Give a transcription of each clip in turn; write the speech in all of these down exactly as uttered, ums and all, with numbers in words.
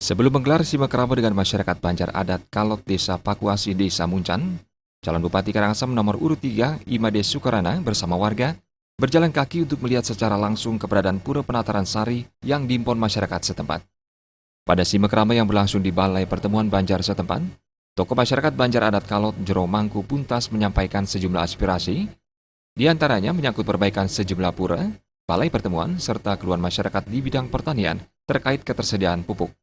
Sebelum menggelar simekrama dengan masyarakat Banjar Adat Kalot, Desa Pakuasi, Desa Muncan, calon Bupati Karangasem nomor urut tiga, Imade Sukarana, bersama warga berjalan kaki untuk melihat secara langsung keberadaan Pura Penataran Sari yang diimpon masyarakat setempat. Pada simekrama yang berlangsung di Balai Pertemuan Banjar setempat, tokoh masyarakat Banjar Adat Kalot, Jero Mangku Puntas, menyampaikan sejumlah aspirasi, di antaranya menyangkut perbaikan sejumlah pura, balai pertemuan, serta keluhan masyarakat di bidang pertanian terkait ketersediaan pupuk.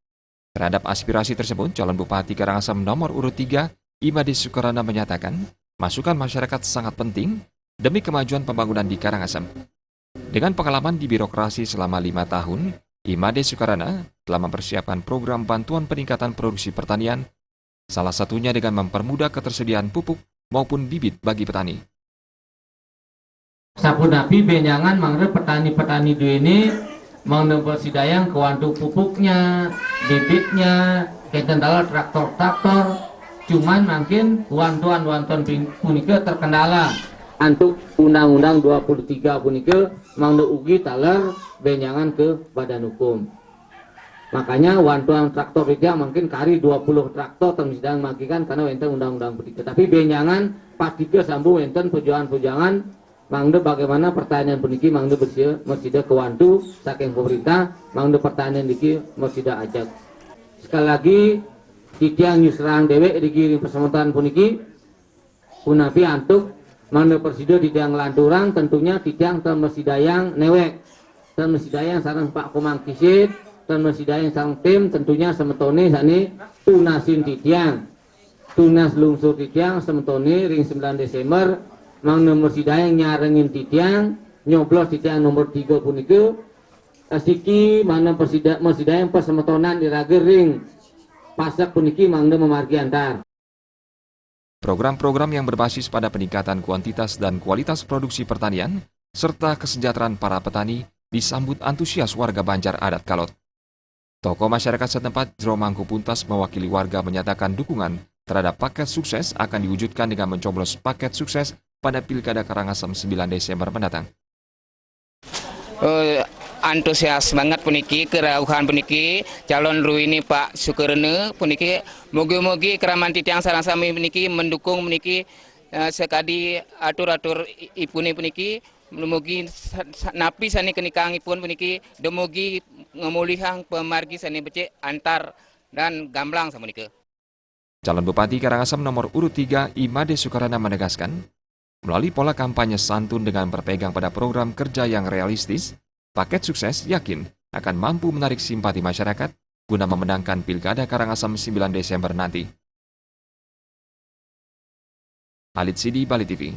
Terhadap aspirasi tersebut, calon Bupati Karangasem nomor urut tiga, Imade Sukarana, menyatakan masukan masyarakat sangat penting demi kemajuan pembangunan di Karangasem. Dengan pengalaman di birokrasi selama lima tahun, Imade Sukarana telah mempersiapkan program bantuan peningkatan produksi pertanian, salah satunya dengan mempermudah ketersediaan pupuk maupun bibit bagi petani. Sapunapi benjangan mangda petani-petani duene mangda mrasidayang kwantu pupuknya, bibitnya, kenten taler traktor-traktor, cuman mangkin wantuan-wantuan pin-, punika terkendala. Antuk Undang-Undang dua puluh tiga punika mangda ugi taler benjangan ke badan hukum. Makanya wantuan traktor titiang mangkin kari dua puluh traktor ten mrasidayang magikan karena wenten undang-undang punika. Tapi benjangan pastika sambung wenten pujangan-pujangan mangda bagaimana pertanian puniki mangda mrasidaya, mrasidaya kwantu saking pemerintah, mangda pertanian niki mrasidaya ajeg. Sekali lagi, titiang nyuserahang dewek riki ring pasemetonan puniki, punapi antuk mangda prasida titiang nglanturang, tentunya titiang ten mrasidayang newek, ten mrasidayang sareng Pak Komang Kisit, ten mrasidayang sareng tim, tentunya semetone sane tunasin titiang. Tunas lungsur titiang semetone ring sembilan Desember mangda mrasidayang nyarengin titiang nyoblos titiang nomor tiga punika, asiki mangda prasida-, mrasidayang pasemetonan iraga ring pasek puniki mangda mamargi antar. Program-program yang berbasis pada peningkatan kuantitas dan kualitas produksi pertanian serta kesejahteraan para petani disambut antusias warga Banjar Adat Kalot. Tokoh masyarakat setempat, Jero Mangku Puntas, mewakili warga menyatakan dukungan terhadap paket sukses akan diwujudkan dengan mencoblos paket sukses pada Pilkada Karangasem sembilan Desember mendatang. Eh, antusias banget puniki, kerauhan puniki, calon ruine Pak Sukarana puniki, mugi-mugi kraman titiang sareng sami puniki mendukung puniki, eh, sakadi atur-atur i-, ipune puniki, mugi sa-, sa-, napi sane kenikang ipun puniki, dumugi ngamulihang pamargi sane becik antar dan gamblang sapunika. Calon Bupati Karangasem nomor urut tiga, Imade Sukarana, menegaskan, melalui pola kampanye santun dengan berpegang pada program kerja yang realistis, paket sukses yakin akan mampu menarik simpati masyarakat guna memenangkan Pilkada Karangasem sembilan Desember nanti. Halid Sidi, Bali T V.